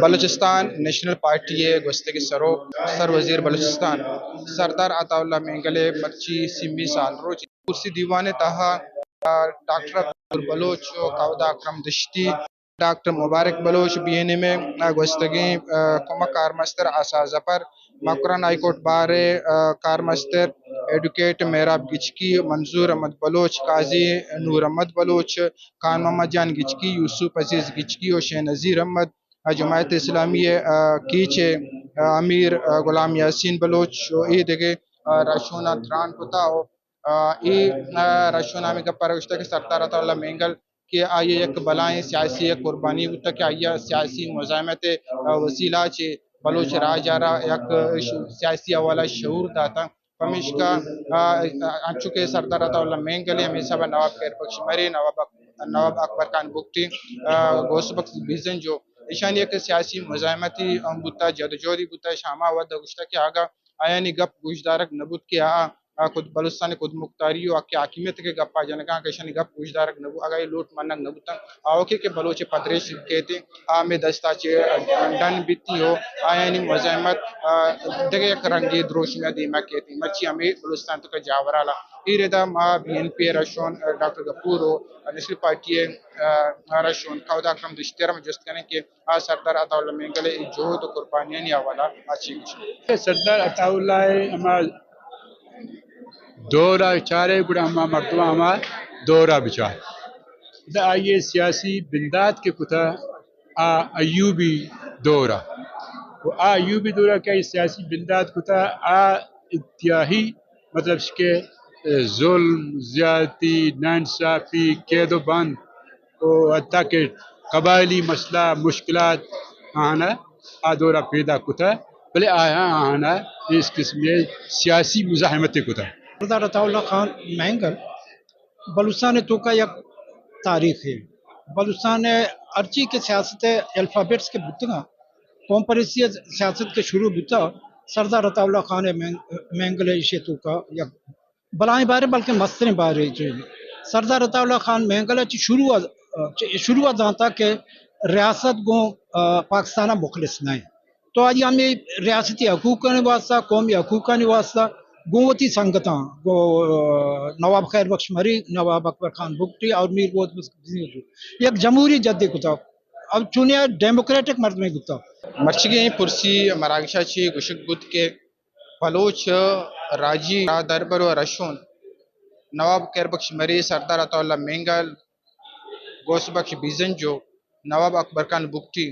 Balochistan national party ءِ گوستگیں سروک، سر وزیر بلوچستان سردار عطا اللہ مینگل ءِ مرچی سیمی سالروچ کرسی دیوان ءِ تہا، آ، ڈاکٹر عبدالغفور بلوچ ءُ کاودا اکرم دشتی، ڈاکٹر مبارک بلوچ بی این ایم ءِ، آ، گوستگیں، آ، کمک کارمستر آسا ظفر، مکران ہائی کورٹ بار ءِ، آ، کارمستر ایڈوکیٹ مہراب گچکی، منظور احمد بلوچ، قاضی نور احمد بلوچ، خان محمد جان گچکی، یوسف عزیز گچکی ءُ شے نذیر احمد، آ، جماعت اسلامی ءِ، آ، کیچ ءِ، آ، امیر، آ، غلام یاسین بلوچ ءُ اے دگہ، آ، رہشوناں تران کتا ءُ، آ، اے، آ، رہشوناں ہمے گپ ءَ را گوشتگ کہ سردار عطا اللہ مینگل کہ آئی ءِ یک بلاہیں سیاسی یک قربانی بوتگ کہ آئی ءَ سیاسی مزاحمت ءِ، آ، وسیلہ چہ بلوچ راج ءَ را یک ش-، سیاسی حوالہ شعور داتگ۔ پمیشکا، آ، انچو کہ سردار عطا اللہ مینگل ءِ ہمے حساب ءَ نواب خیر بخش مری، نواب اک-، نواب اکبر خان بگٹی، آ، غوث بخش بیزنجو، ایشانی یک سیاسی مزاحمتی ہم بوتا، جدوجہدی بوتا، ایشاں ہما وھد ءَ گوشتا کہ اگاں آیانی گپ گوشدارگ نہ بوت کہ آ، آ خود بلوچستان ءِ خودمختاری ءُ حق حاکمیت ءِ گپ ءَ جنگاں کہ ایشانی گپ گوشدارگ نہ بوت، اگاں اے لوٹ منگ نہ بوتاں، آوکیں کہ بلوچ ءِ پدریچ کیت، آ ہمے دست ءَ چہ ڈن بیتی ءُ آیانی مزاحمت، آ، دگہ یک رنگے دروشمے ءَ دیما کیت۔ مرچی ہمے بلوچستان ءِ توکا جاورھال ءَ۔ اے ردا ما بی این پی ءِ رہشون، آ، ڈاکٹر غفور ءُ نیشنل پارٹی ءِ، آ، رہشون کاودا اکرم دشتی ءَ را جست کنیں کہ آ سردار عطا اللہ مینگل ءِ اے جہد ءُ قربانیانی حوالہ ءَ چی گوشیت؟ سردار عطا اللہ ءِ ہما دور ءَ چارے گڑا ہما مردم ہما دور ءَ بچار۔ دا آئی ءِ سیاسی بندات کہ کتا آ ایوبی دور ءَ۔ و آ ایوبی دور ءَ کہ آئی سیاسی بندات کتا آ انتہائی مطلب کہ ظلم، زیادتی، ناانصافی، قید و بند و حتی کہ قبائلی مسئلہ، مشکلات آہانا آ دورا پیدا کتا، بلے آیا آہانا اس قسم سیاسی مزاحمت کتا۔ سردار عطا اللہ خان مینگل بلوچستان ءِ توکا یک تاریخے۔ بلوچستان ءِ ہرچی کہ سیاست ءِ الفابیٹس کہ بوتگاں، قوم پرستی ءِ سیاست کہ شروع بوتا، سردار عطا اللہ خان مین-، مینگل ءِ ایشی توکا یک بلاہیں بارے بلکہ مستریں بارے چی۔ سردار عطا اللہ خان مینگل ءَ چہ شروع ءَ، چہ شروع ءَ زانتا کہ ریاست گوں، آ، پاکستان ءَ مخلص نہ انت۔ تو آئی ہمے ریاستی حقوقانی واسطہ، قومی حقوقانی واسطہ گوں وتی سنگتاں، گوں، آ، نواب خیر بخش مری، نواب اکبر خان بگٹی اور میر بہت یک جمہوری جدے کتا۔ اب چونیا ڈیموکریٹک مردمے کتا۔ مرچیگیں پرسی مراگشا چی گوشگ بوت کہ بلوچ راجی راہدربر و رہشون نواب خیر بخش مری، سردار عطا اللہ مینگل، غوث بخش بیزنجو، نواب اکبر خان بگٹی،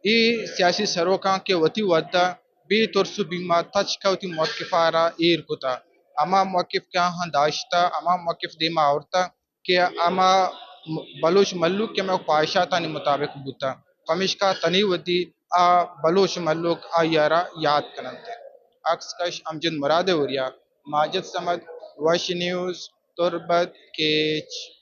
اے سیاسی سروکاں کہ وتی وھد ءَ بے ترس و بیما تچک ءَ وتی موقف ءَ را ایر کتا، ہما موقف کہ آہاں داشتہ، ہما موقف دیما آورتہ کہ ہما بلوچ مھلوک کہ ہمے خواہشاتانی مطابق بوتہ، پمیشکا تنی وھدی آ بلوچ مھلوک آئی ءَ را یات کن انت۔ عکس کش امجد مراد ءِ وریا، ماجد صمد، وش نیوز، تربت، کیچ۔